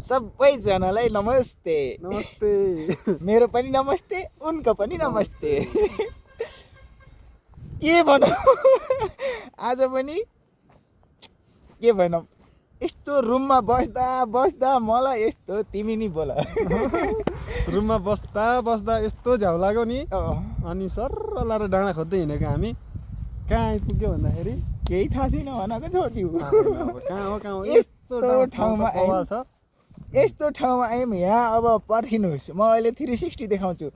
सबैजनालाई नमस्ते। नमस्ते। मेरो पनि नमस्ते, उनको पनि नमस्ते। के भनौँ आज पनि के भनौँ, यस्तो रुममा बस्दा बस्दा मलाई यस्तो तिमी नि बोल। रुममा बस्दा बस्दा यस्तो झ्याउ लाग्यो नि। अनि सर लाएर डाँडा खोज्दै हिँडेको हामी कहाँ आइपुग्यो भन्दाखेरि केही थाहा छैन भनेको छोड्यौ। कहाँ हो यस्तो ठाउँमा छ। यस्तो ठाउँमा आयौँ। यहाँ अब पर्खिनुहोस्, म अहिले 360 देखाउँछु।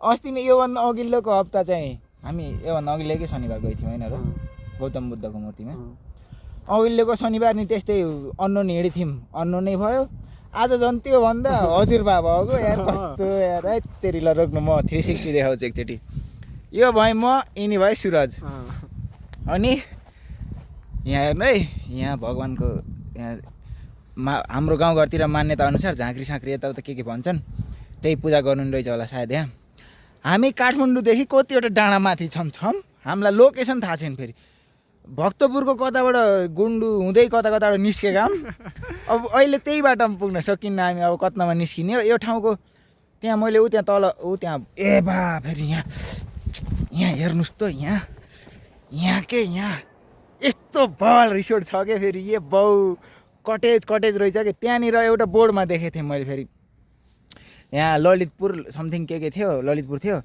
अस्ति नै योभन्दा अघिल्लोको हप्ता चाहिँ हामी योभन्दा अघिल्लोकै शनिबार गएको थियौँ होइन र, गौतम बुद्धको मूर्तिमा। अघिल्लोको शनिबार नि त्यस्तै अन्नोन हिँडेको थियौँ, अन्नोन नै भयो। आज झन् त्योभन्दा हजुरबा भएको यार, कस्तो यार। तेरी ल रोक्नु, म 360 देखाउँछु एकचोटि। यो भएँ म, यिनी भए सुरज। अनि यहाँ हेर्नु है, यहाँ भगवान्को यहाँ हाम्रो गाउँघरतिर मान्यता अनुसार झाँक्री साँक्री यताउता के भन्छन्, त्यही पूजा गर्नु रहेछ होला सायद। यहाँ हामी काठमाडौँदेखि कतिवटा डाँडा माथि छम हामीलाई लोकेसन थाहा छैन। फेरि भक्तपुरको कताबाट गुन्डु हुँदै कताबाट निस्केका हम। अब अहिले त्यही बाटोमा पुग्न सकिन्न हामी। अब कत्नामा निस्किने हो यो ठाउँको। त्यहाँ मैले त्यहाँ तल त्यहाँ ए बा फेरि यहाँ हेर्नुहोस् त, यहाँ के यहाँ यस्तो बल रिसोर्ट छ क्या। फेरि यो बाउ कटेज रहेछ कि त्यहाँनिर एउटा बोर्डमा देखेको थिएँ मैले। फेरि यहाँ ललितपुर समथिङ के थियो, ललितपुर थियो।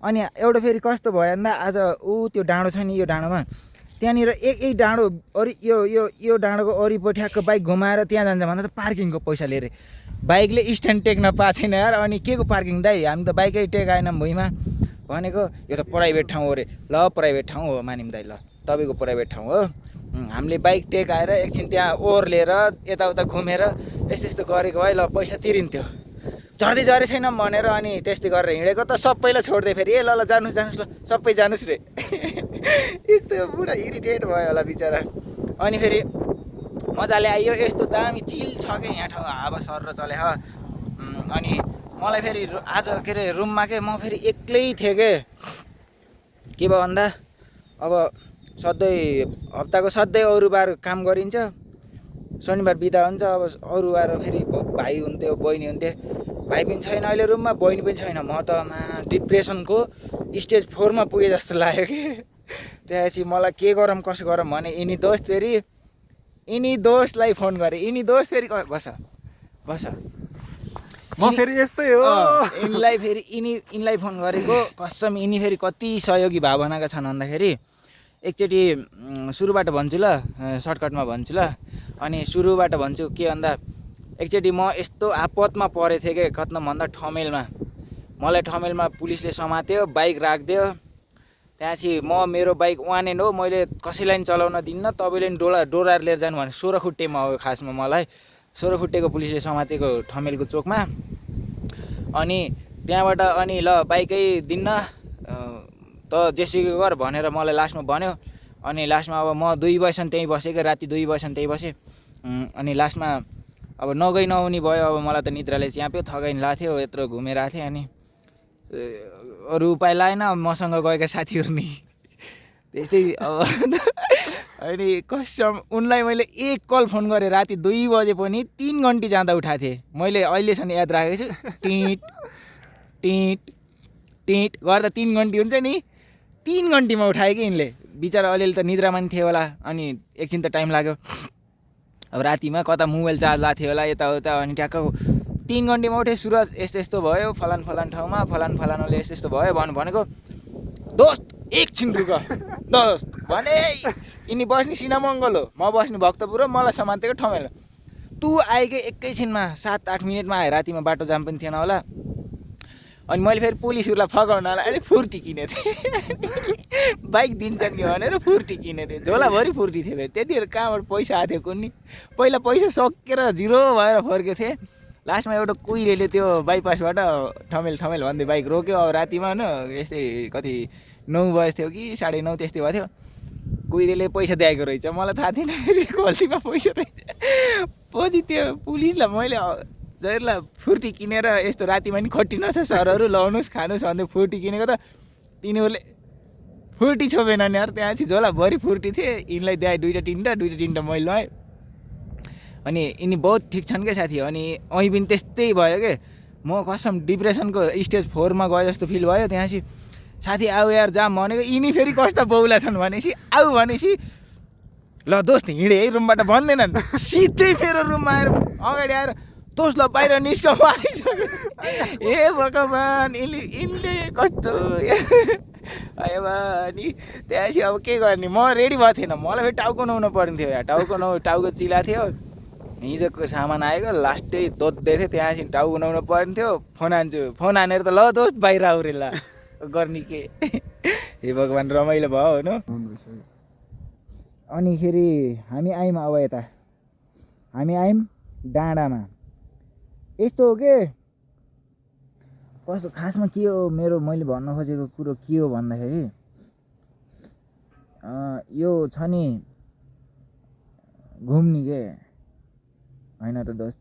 अनि एउटा फेरि कस्तो भयो भन्दा आज त्यो डाँडो छ नि, यो डाँडोमा त्यहाँनिर एक डाँडो यो डाँडोको वरिपरि ठ्याक्क बाइक घुमाएर त्यहाँ जान्छ भन्दा त पार्किङको पैसा लिएर बाइकले स्ट्यान्ड टेक्न पाएको छैन यार। अनि के को पार्किङ दाइ, हामी त बाइकै टेकाएनौँ भुइँमा। भनेको यो त प्राइभेट ठाउँ हो अरे। ल प्राइभेट ठाउँ हो मानिम दाइ, ल तपाईँको प्राइभेट ठाउँ हो। हामीले बाइक टेकाएर एकछिन त्यहाँ ओर्लेर यताउता घुमेर यस्तो गरेको भए ल पैसा तिरिन्थ्यो। झर्दै झरे छैनौँ भनेर अनि त्यस्तै गरेर हिँडेको त सबैलाई छोड्दै फेरि ल जानुहोस् ल सबै जानुहोस् रे। यस्तो बुढा इरिटेट भयो होला बिचरा। अनि फेरि मजाले आइयो। यस्तो दामी चिल छ क्या यहाँ ठाउँ, हावा सर चले। अनि मलाई फेरि आज के अरे रुममा के म फेरि एक्लै थिएँ के भयो भन्दा अब सधैँ हप्ताको सधैँ अरू बार काम गरिन्छ, शनिबार बिदा हुन्छ। अब अरू बार फेरि भाइ हुन्थ्यो, बहिनी हुन्थ्यो। भाइ पनि छैन अहिले रुममा, बहिनी पनि छैन। म त डिप्रेसनको स्टेज 4 मा पुगेँ जस्तो लाग्यो कि। त्यसपछि मलाई के गरौँ कसो गरौँ भने यिनी दोस्तलाई फोन गरेँ। यिनी दोस्त फेरि बस म फेरि यस्तै हो। यिनलाई फोन गरेको कसम। यिनी फेरि कति सहयोगी भावनाका छन् भन्दाखेरि एकचोटि सुरुबाट भन्छु ल, सर्टकटमा भन्छु ल। अनि सुरुबाट भन्छु के भन्दा एकचोटि म यस्तो आपतमा परेको थिएँ कि कत्न भन्दा मलाई ठमेलमा पुलिसले समात्यो, बाइक राखिदियो। त्यहाँपछि मेरो बाइक वान एन्ड हो, मैले कसैलाई पनि चलाउन दिन्न, तपाईँले पनि डोराएर लिएर जानु भने 16 खुट्टेमा हो खासमा। मलाई 16 खुट्टेको पुलिसले समातेको ठमेलको चोकमा। अनि त्यहाँबाट अनि ल बाइकै दिन्न त जेसुकै गर भनेर मलाई लास्टमा भन्यो। अनि लास्टमा अब म 2 बजीसम्म त्यहीँ बसेँ, राति 2 बजीसम्म त्यहीँ बसेँ। अनि लास्टमा अब नगई नहुने भयो। अब मलाई त निद्राले च्याप्यो, थकाइ लाग्थ्यो, यत्रो घुमेर आएको थिएँ। अनि अरू उपाय लागेन मसँग गएका साथीहरू नि त्यस्तै। अब अनि कसम उनलाई मैले एक कल फोन गरेँ राति 2 बजे पनि 3 घन्टी जाँदा उठाएको थिएँ। मैले अहिलेसम्म याद राखेको छु। टिट गर्दा 3 घन्टी हुन्छ नि, 3 घन्टीमा उठायो कि यिनले। बिचरा अलिअलि त निद्रामा नि थियो होला। अनि एकछिन त टाइम लाग्यो। अब रातिमा कता मोबाइल चार्ज लाएको थियो होला यताउता। अनि ट्याक्क 3 घन्टीमा उठेँ। सुरज यस्तो भयो, फलान ठाउँमा फलानले यस्तो भयो भनेको दोस्त एकछिन रुक दोस्त भने। यिनी बस्ने सिनामङ्गल हो, म बस्ने भक्तपुर हो, मलाई समातेको ठमेल। तँ आएकै एकैछिनमा 7-8 मिनटमा आयो। रातिमा बाटो जाम पनि थिएन होला। अनि मैले फेरि पुलिसहरूलाई फगाउनलाई अलिक फुर्ती किनेको थिएँ। बाइक दिन्छन् कि भनेर फुर्ती किनेको थिएँ। झोलाभरि फुर्ती थियो फेरि। त्यतिखेर कहाँबाट पैसा आएको थियो कुन्नी। पहिला पैसा सकेर 0 भएर फर्केको थिएँ। लास्टमा एउटा कुहिरेले त्यो बाइपासबाट ठमेल भन्दै बाइक रोक्यो। अब रातिमा होइन यस्तै कति 9 बजी थियो कि 9:30 त्यस्तै भएको थियो। कुहिरेले पैसा दिएको रहेछ, मलाई थाहा थिएन फेरि गल्तीमा पैसा रहेछ। पछि त्यो पुलिसलाई मैले जहिरलाई फुर्ती किनेर यस्तो रातिमा नि खटिन छ सरहरू, लाउनुहोस् खानुहोस् भन्दै फुर्ती किनेको त तिनीहरूले फुर्ती छोपेनन् यार। त्यहाँपछि झोलाभरि फुर्ती थिए। यिनलाई दिए 2-3टा मैले लगाएँ। अनि यिनी बहुत ठिक छन् क्या साथी। अनि अहिले पनि त्यस्तै भयो के, म कसम डिप्रेसनको स्टेज 4 मा गए जस्तो फिल भयो। त्यहाँपछि साथी आऊ यार जाम भनेको, यिनी फेरि कस्ता बौला छन् भनेपछि आऊ भनेपछि ल दोस्त हिँडे है रुमबाट भन्दैनन्, सिधै मेरो रुममा आएर अगाडि आएर दोस्त ल बाहिर निस्क आइसक्यो। ए भगवान् यिनले कस्तो अनि त्यहाँपछि अब के गर्ने, म रेडी भएको थिएन, मलाई फेरि टाउको नुहाउनु पर्ने थियो यार, टाउको चिला थियो, हिजोको सामान आएको लास्टै दोध्दै थियो, त्यहाँपछि टाउको नुहाउनु पर्ने थियो। फोन हानेर त ल दोस्त बाहिर आऊ रे ल गर्ने के। हे भगवान् रमाइलो भयो होइन। अनिखेरि हामी आयौँ अब यता, हामी आयौँ डाँडामा। यस्तो हो के कस्तो खासमा के हो मेरो मैले भन्न खोजेको कुरो के हो भन्दाखेरि यो छ नि घुम्ने के होइन र दोस्त।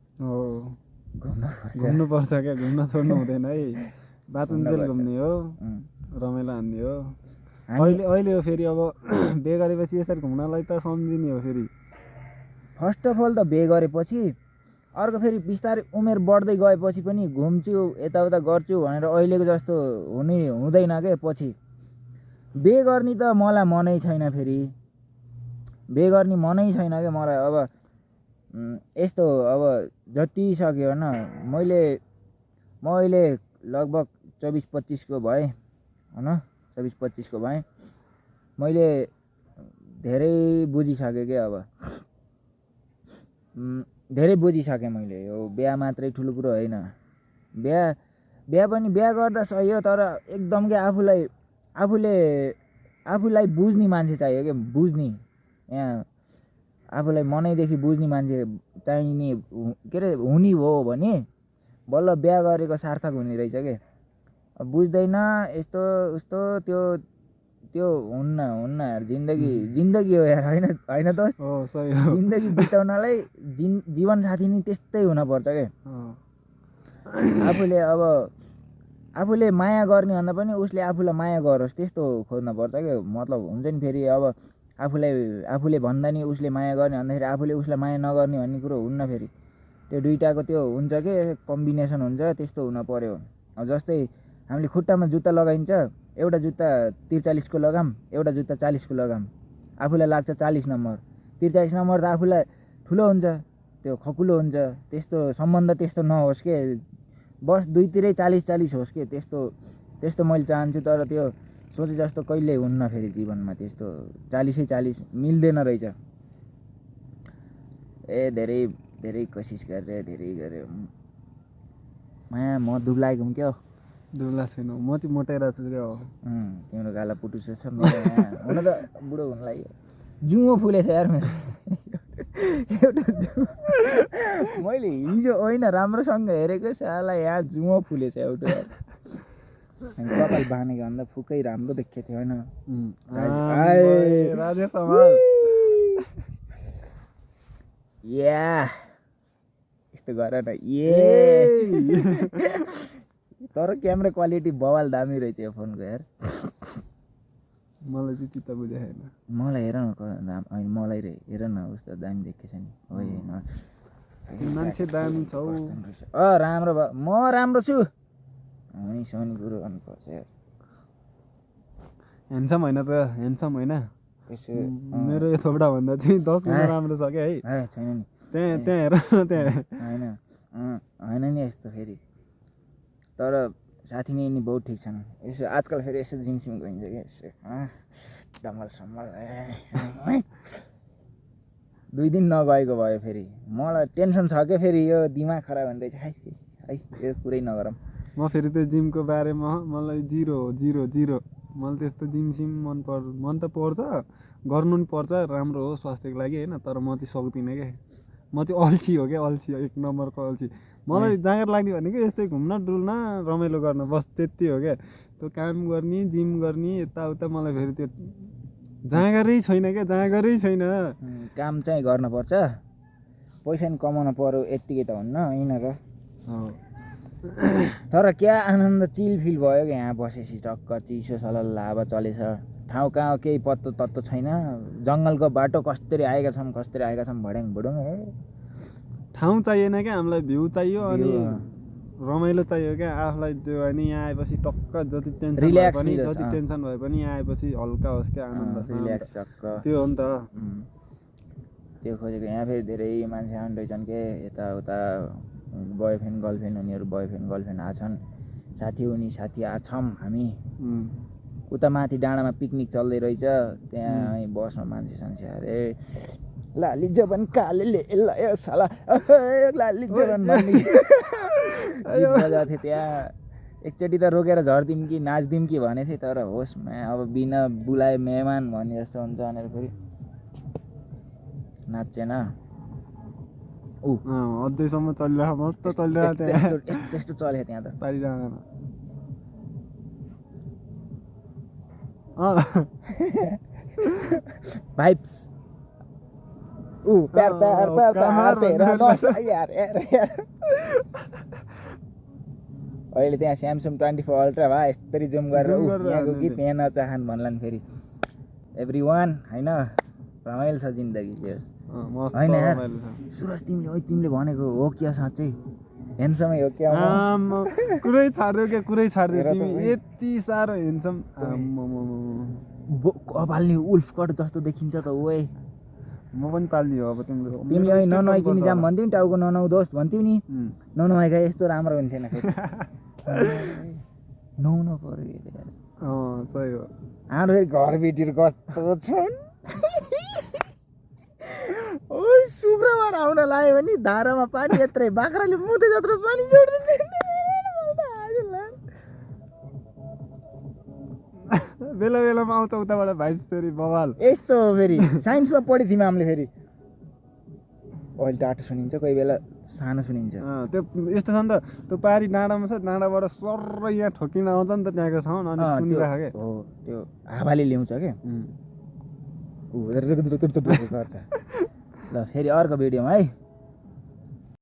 घुम्नुपर्छ क्या, घुम्न छोड्नु हुँदैन है। बातुन्जेल घुम्ने हो, रमाइलो हान्ने हो। अहिले हो फेरि अब बे गरेपछि यसरी घुम्नलाई त सम्झिने हो फेरि। फर्स्ट अफ अल त बे गरेपछि, अर्को फेरि बिस्तारै उमेर बढ्दै गएपछि पनि घुम्छु यताउता गर्छु भनेर अहिलेको जस्तो हुँदैन क्या पछि। बे गर्ने त मलाई मनै छैन, फेरि बे गर्ने मनै छैन क्या मलाई। अब यस्तो अब जति सक्यो होइन, म अहिले लगभग 24-25 को भएँ होइन, 24-25 को भएँ। मैले धेरै बुझिसकेँ क्या, अब धेरै बुझिसकेँ मैले। यो बिहा मात्रै ठुलो कुरो होइन, बिहा पनि बिहा गर्दा सही हो, तर एकदम क्या आफूलाई बुझ्ने मान्छे चाहियो क्या, बुझ्ने यहाँ आफूलाई मनैदेखि बुझ्ने मान्छे चाहिने के अरे हुने हो भने बल्ल बिहा गरेको सार्थक हुने रहेछ के। अब बुझ्दैन यस्तो उस्तो त्यो हुन्न यार। जिन्दगी हो यार, होइन दोस्त। जिन्दगी बिताउनलाई जीवन साथी नि त्यस्तै हुनपर्छ क्या। आफूले माया गर्ने भन्दा पनि उसले आफूलाई माया गरोस् त्यस्तो खोज्नुपर्छ क्या। मतलब हुन्छ नि फेरि अब आफूले भन्दा नि उसले माया गर्ने भन्दाखेरि आफूले उसलाई माया नगर्ने भन्ने कुरो हुन्न फेरि। त्यो दुइटाको त्यो हुन्छ के कम्बिनेसन हुन्छ, त्यस्तो हुन पर्यो। जस्तै हामीले खुट्टामा जुत्ता लगाइन्छ, एउटा जुत्ता 43 को लगाम, एउटा जुत्ता 40 को लगाम, आफूलाई लाग्छ 40 नम्बर। 43 नम्बर त आफूलाई ठुलो हुन्छ, त्यो खकुलो हुन्छ। त्यस्तो सम्बन्ध त्यस्तो नहोस् के, बस दुईतिरै 40-40 होस् के, त्यस्तो मैले चाहन्छु। तर त्यो सोचे जस्तो कहिल्यै हुन्न फेरि जीवनमा, त्यस्तो 40-40 मिल्दैन रहेछ। धेरै कोसिस गरेर धेरै गऱ्यो माया। म दुब्लाएको हुँ क्या, दुब्ला छैन म चाहिँ मोटाइरहेको छु क्या। तिम्रो गाला पुटुस छ मेरो यहाँ, हुन त बुढो हुन लाग्यो। जुङ्गो फुलेछ यार मेरो एउटा मैले हिजो होइन राम्रोसँग हेरेको साला यहाँ जुङ्गो फुलेछ एउटा यार। कपाल बाँधेको भन्दा फुकै राम्रो देखेको थियो होइन। या यस्तो गर न तर क्यामेरा क्वालिटी बवाल दामी रहेछ यो फोनको यार। मलाई चाहिँ चित्त बुझाएन। मलाई हेर न मलाई हेर न उस्तो दामी देखेछ नि। मान्छे दामी छौ। राम्रो भयो, म राम्रो छु। अनि सोनी कुरो गर्नुपर्छ यार। ह्यान्डसम होइन त, ह्यान्डसम होइन मेरो यो थोपडा भन्दा चाहिँ 10 गुणा राम्रो छ क्या है। छैन नि त्यहाँ हेर त्यहाँ होइन नि यस्तो फेरि। तर साथी नै बहुत ठिक छन्। यसो आजकल फेरि यसो जिमसिम गइन्छ क्या, यसो डम्बल सम्बल 2 दिन नगएको भयो फेरि मलाई टेन्सन छ क्या। फेरि यो दिमाग खराब हुने रहेछ है यो कुरै नगरौँ। म फेरि त्यो जिमको बारेमा मलाई जिरो मलाई त्यस्तो जिमसिम मन त पर्छ, गर्नु पनि पर्छ, राम्रो हो स्वास्थ्यको लागि होइन। तर म चाहिँ सक्दिनँ क्या, म चाहिँ अल्छी हो क्या, अल्छी 1 नम्बरको अल्छी। मलाई जाँगर लाग्ने भनेको यस्तै घुम्न डुल्न रमाइलो गर्न बस त्यति हो क्या। त्यो काम गर्ने जिम गर्ने यताउता मलाई फेरि त्यो जाँगरै छैन क्या, जाँगरै छैन। काम चाहिँ गर्नुपर्छ, पैसा नि कमाउनु पर्यो यत्तिकै त हुन्न होइन र। तर क्या आनन्द चिल फिल भयो क्या यहाँ बसेपछि। टक्क चिसो सलल्ल हावा चलेछ, ठाउँ कहाँ केही पत्तो तत्तो छैन। जङ्गलको बाटो कस्तरी आएका छौँ भड्याङ भुडुङ ठाउँ चाहिएन क्या हामीलाई भ्यू चाहियो अनि रमाइलो चाहियो क्या आफूलाई त्यो अनि यहाँ आएपछि टक्क जति टेन्सन भए रिल्याक्स पनि फिल जति टेन्सन भए पनि यहाँ आएपछि हल्का होस् क्या आनन्द रिल्याक्स टक्क त्यो हो नि त त्यो खोजेको यहाँ फेरि धेरै मान्छे आउने रहेछन् के यताउता बोयफ्रेन्ड गर्लफ्रेन्ड उनीहरू बोयफ्रेन्ड गर्लफ्रेन्ड आछन् साथी उनी साथी आछौँ हामी उता माथि डाँडामा पिकनिक चल्दै रहेछ त्यहाँ बसमा मान्छे सान्छे अरे लाली जबन काले ल साला लाली जबन भन्ने गीत बजाएको थिएँ त्यहाँ एकचोटि त रोकेर झर्दिउँ कि नाच्दिउँ कि भनेको थिएँ तर होस् अब बिना बुलाए मेहमान भन्ने जस्तो हुन्छ भनेर फेरि नाचेन अझैसम्म चलिरहेको मस्त चलिरहेको त्यहाँ यस्तो चल्यो त्यहाँ त पारिरहेको भाइब्स प्यार प्यार प्यार प्यार तेरा नस यार यार यार अहिले त्यहाँ स्यामसङ 24 अल्ट्रा भए यस्तरी जुम गरेर यहाँको गीत यहाँ नचाहन् भन्लान् फेरि एभ्रिवान होइन रमाइलो छ जिन्दगी जे होस् होइन यार सुरज तिमीले भनेको हो क्या साँच्चै ह्यान्डसमै हो क्या कुरै छाड्यो कुरै छाड्यो तिमी यति साह्रो ह्यान्डसम पाल्ने उल्फ कट जस्तो देखिन्छ त ओए म पनि पाल्ने हो अब तिमीले अहिले ननुहाइकन जाम भन्थ्यौ नि टाउको ननुहाउ दोस्त भन्थ्यौ नि ननुहाइका यस्तो राम्रो हुन्थेन नुहाउन पर्यो सही हो हाम्रो फेरि घर बेटीहरू कस्तो छन् ओ शुक्रबार आउन लाग्यो भने धारामा पानी यत्रै बाख्राले मुते जत्रो पानी जोडिदिन्छ बेला बेलामा आउँछ उताबाट भाइब्स फेरि बवाल यस्तो हो फेरि साइन्समा पढेको थियौँ हामीले फेरि अहिले टाटो सुनिन्छ कोही बेला सानो सुनिन्छ त्यो यस्तो छ नि त त्यो पारी डाँडामा छ डाँडाबाट सर यहाँ ठोकिन आउँछ नि त त्यहाँको साउन्ड अनि सुनिरहेको के हो त्यो हावाले ल्याउँछ के गर्छ ल फेरि अर्को भिडियोमा है